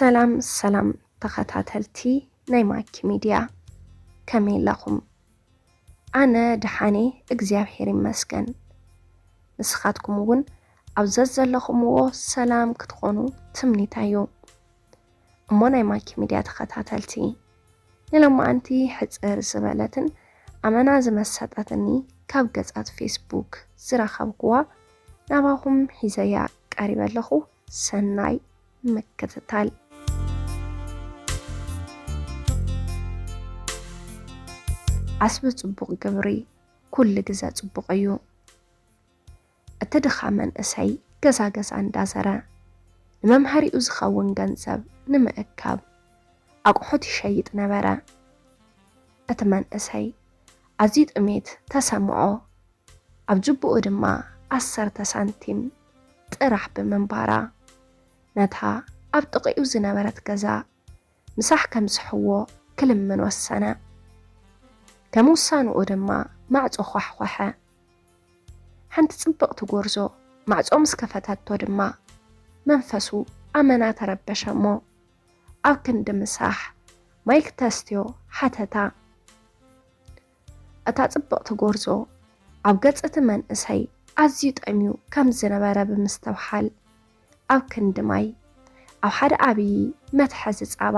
ሰላም ሰላም ተኸታተልቲ ናይ ማኪ ሚድያ፣ ከመይ ኣለኹም? ኣነ ደሓነ፣ እግዚኣብሔር ይመስገን። ንስኻትኩም እውን ኣብ ዘዘለኹምዎ ሰላም ክትኾኑ ትምኒተይ እዩ። እሞ ናይ ማኪ ሚድያ ተኸታተልቲ፣ ንሎማዓንቲ ሕጽር ዝበለትን ኣመና ዝመሰጠትኒ ካብ ገጻት ፌስቡክ ዝረኸብኩዋ ናባኹም ሒዘያ ቀሪበ ኣለኹ። ሰናይ ምክትታል። ዓስቢ ጽቡቕ ግብሪ ኩሉ ግዘ ጽቡቕ እዩ። እቲ ድኻ መንእሰይ ገዛ ገዛ እንዳዘረ ንመምሃሪኡ ዝኸውን ገንዘብ ንምእካብ ኣቑሑት ይሸይጥ ነበረ። እቲ መንእሰይ ኣዝዩ ጥሜት ተሰምዖ። ኣብ ጅብኡ ድማ ዓሰርተ ሳንቲም ጥራሕ ብምንባራ፣ ነታ ኣብ ጥቕኡ ዝነበረት ገዛ ምሳሕ ከምስሕዎ ክልምን ወሰነ። ከም ውሳንኡ ድማ ማዕጾ ኳሕኳሐ። ሓንቲ ጽብቕቲ ጎርዞ ማዕጾ ምስ ከፈተቶ ድማ መንፈሱ ኣመና ተረበሸ እሞ፣ ኣብ ክንዲ ምሳሕ ማይ ክተስትዮ ሓተታ። እታ ጽብቕቲ ጎርዞ ኣብ ገጽ እቲ መንእሰይ ኣዝዩ ጠምዩ ከም ዝነበረ ብምስትብሓል፣ ኣብ ክንዲ ማይ ኣብ ሓደ ዓብዪ መትሓዚ ጻባ፣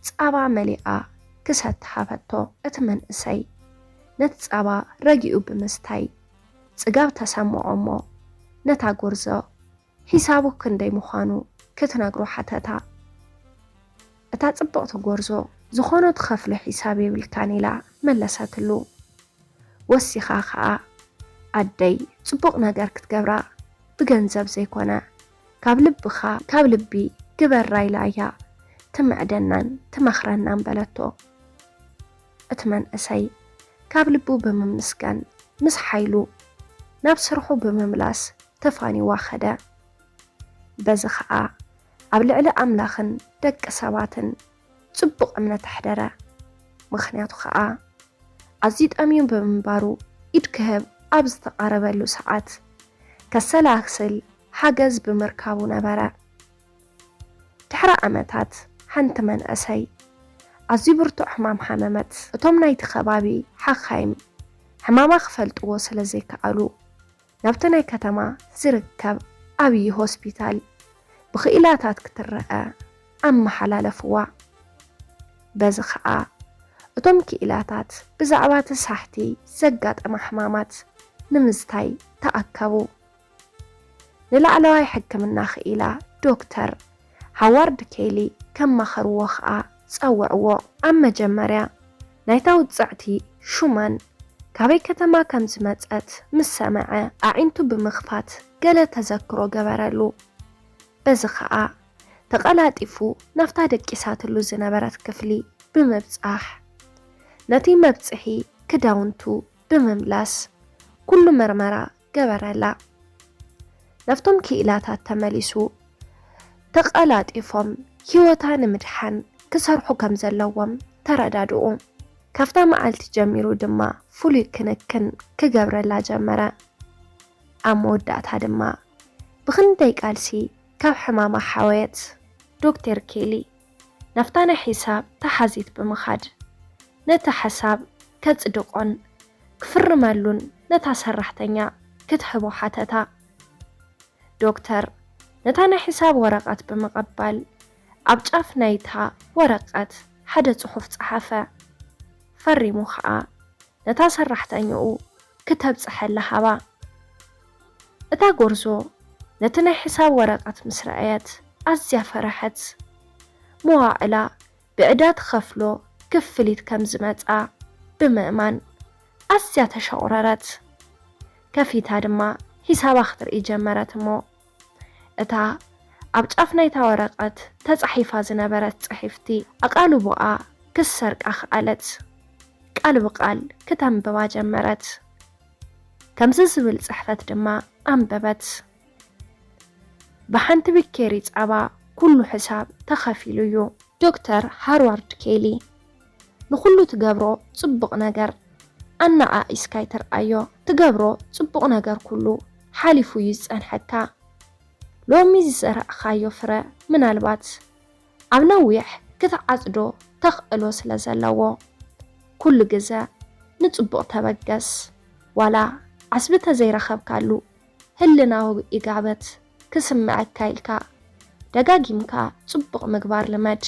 ጻባ መሊኣ ክሰቲ ሃበቶ። እቲ መንእሰይ ነቲ ጻባ ረጊኡ ብምስታይ ጽጋብ ተሰምዖ እሞ፣ ነታ ጎርዞ ሒሳቡ ክንደይ ምዃኑ ክትነግሮ ሓተታ። እታ ጽብቕቲ ጎርዞ፣ "ዝኾነ ትኸፍሎ ሒሳብ የብልካን" ኢላ መለሰትሉ። ወሲኻ ኸኣ፣ "ኣደይ፣ ጽቡቕ ነገር ክትገብራ ብገንዘብ ዘይኮነ፣ ካብ ልብኻ፣ ካብ ልቢ ግበራ ኢላ እያ ትምዕደናን ትመኽረናን" በለቶ። እቲ መንእሰይ ካብ ልቡ ብምምስጋን፣ ምስ ሓይሉ ናብ ስርሑ ብምምላስ ተፋኒዋ ኸደ። በዚ ኸኣ ኣብ ልዕሊ ኣምላኽን ደቂ ሰባትን ጽቡቕ እምነት ኣሕደረ። ምኽንያቱ ኸኣ ኣዝዩ ጠምዩ ብምንባሩ፣ ኢድ ክህብ ኣብ ዝተቓረበሉ ሰዓት፣ ከሰላስል ሓገዝ ብምርካቡ ነበረ። ድሕሪ ዓመታት፣ ሓንቲ መንእሰይ ኣዝዩ ብርቱዕ ሕማም ሓመመት። እቶም ናይቲ ከባቢ ሓኻይም ሕማማ ክፈልጥዎ ስለ ዘይከኣሉ፣ ናብቲ ናይ ከተማ ዝርከብ ዓብዪ ሆስፒታል ብኽኢላታት ክትረኣ ኣመሓላለፍዋ። በዚ ኸኣ፣ እቶም ክኢላታት ብዛዕባ እቲ ሳሕቲ ዘጋጠማ ሕማማት ንምዝታይ ተኣከቡ። ንላዕለዋይ ሕክምና ክኢላ ዶክተር ሃዋርድ ኬሊ ከማኸርዎ ኸኣ ጸውዕዎ። ኣብ መጀመርያ ናይታ ውጽዕቲ ሹማን ካበይ ከተማ ከም ዝመጸት ምስ ሰምዐ፣ ኣዒንቱ ብምኽፋት ገለ ተዘክሮ ገበረሉ። በዚ ኸኣ ተቐላጢፉ ናብታ ደቂሳትሉ ዝነበረት ክፍሊ ብምብጻሕ፣ ነቲ መብጽሒ ክዳውንቱ ብምምላስ፣ ኩሉ መርመራ ገበረላ። ናብቶም ክኢላታት ተመሊሱ፣ ተቐላጢፎም ህይወታ ንምድሓን ክሰርሑ ከም ዘለዎም ተረዳድኡ። ካብታ መዓልቲ ጀሚሩ ድማ ፍሉይ ክንክን ክገብረላ ጀመረ። ኣብ መወዳእታ ድማ፣ ብኽንደይ ቃልሲ ካብ ሕማማ ሓወየት። ዶክተር ኬሊ ናብታ ናይ ሒሳብ ተሓዚት ብምኻድ፣ ነቲ ሓሳብ ከጽድቖን ክፍርመሉን ነታ ሰራሕተኛ ክትህቦ ሓተታ። ዶክተር ነታ ናይ ሒሳብ ወረቐት ብምቕባል፣ ኣብ ጫፍ ናይታ ወረቐት ሓደ ጽሑፍ ጸሓፈ። ፈሪሙ ኸኣ ነታ ሰራሕተኛኡ ክተብጽሐላ ሃባ። እታ ጎርዞ ነቲ ናይ ሕሳብ ወረቐት ምስ ረኣየት ኣዝያ ፈረሐት። መዋዕላ ብዕዳ ትኸፍሎ ክፍሊት ከም ዝመጻ ብምእማን ኣዝያ ተሸቑረረት። ከፊታ ድማ ሒሳባ ክትርኢ ጀመረት እሞ፣ እታ ኣብ ጫፍ ናይታ ወረቐት ተጻሒፋ ዝነበረት ጽሕፍቲ ኣቓልቦኣ ክትሰርቃ ከኣለት። ቃል ብቓል ክተንብባ ጀመረት። ከምዚ ዝብል ጽሕፈት ድማ ኣንበበት። ብሓንቲ ብኬሪ ጸባ ኩሉ ሕሳብ ተኸፊሉ እዩ። ዶክተር ሃርዋርድ ኬሊ፣ ንኹሉ ትገብሮ ጽቡቕ ነገር ኣነኣኢስካ ኣይትርኣዮ። ትገብሮ ጽቡቕ ነገር ኩሉ ሓሊፉ እዩ ዝጸንሐካ። ሎሚ ዝዘራእኻዮ ፍረ ምናልባት ኣብ ነዊሕ ክትዓጽዶ ተኽእሎ ስለ ዘለዎ፣ ኩሉ ግዘ ንጽቡቕ ተበገስ። ዋላ ዓስቢ ተዘይረኸብካሉ፣ ህልናዊ ኢጋበት ክስምዐካ ኢልካ ደጋጊምካ ጽቡቕ ምግባር ልመድ።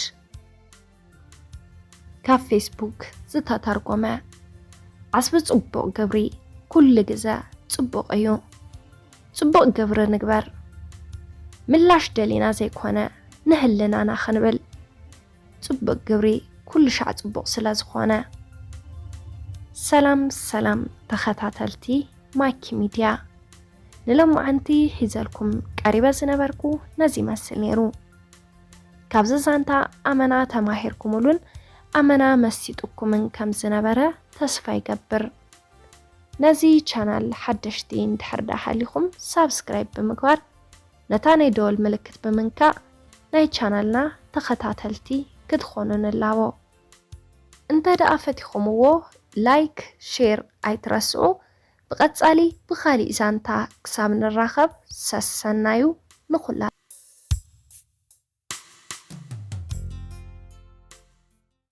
ካብ ፌስቡክ ዝተተርጎመ። ዓስቢ ጽቡቕ ግብሪ ኩሉ ግዘ ጽቡቕ እዩ። ጽቡቕ ግብሪ ንግበር። ምላሽ ደሊና ዘይኮነ ንህልናና ክንብል። ጽቡቕ ግብሪ ኩሉ ሻዕ ጽቡቕ ስለ ዝኾነ። ሰላም ሰላም ተኸታተልቲ ማኪ ሚድያ፣ ንሎማዓንቲ ሒዘልኩም ቀሪበ ዝነበርኩ ነዚ ይመስል ነይሩ። ካብዚ ዛንታ ኣመና ተማሂርኩምሉን ኣመና መሲጥኩምን ከም ዝነበረ ተስፋ ይገብር። ነዚ ቻናል ሓደሽቲ እንድሕር ደኣ ሃሊኹም ሳብስክራይብ ብምግባር ነታ ናይ ደወል ምልክት ብምንካእ ናይ ቻናልና ተኸታተልቲ ክትኾኑ ንላቦ። እንተ ደኣ ፈቲኹምዎ ላይክ፣ ሼር ኣይትረስዑ። ብቐጻሊ ብኻሊእ ዛንታ ክሳብ ንራኸብ ሰሰናዩ ንኹላ።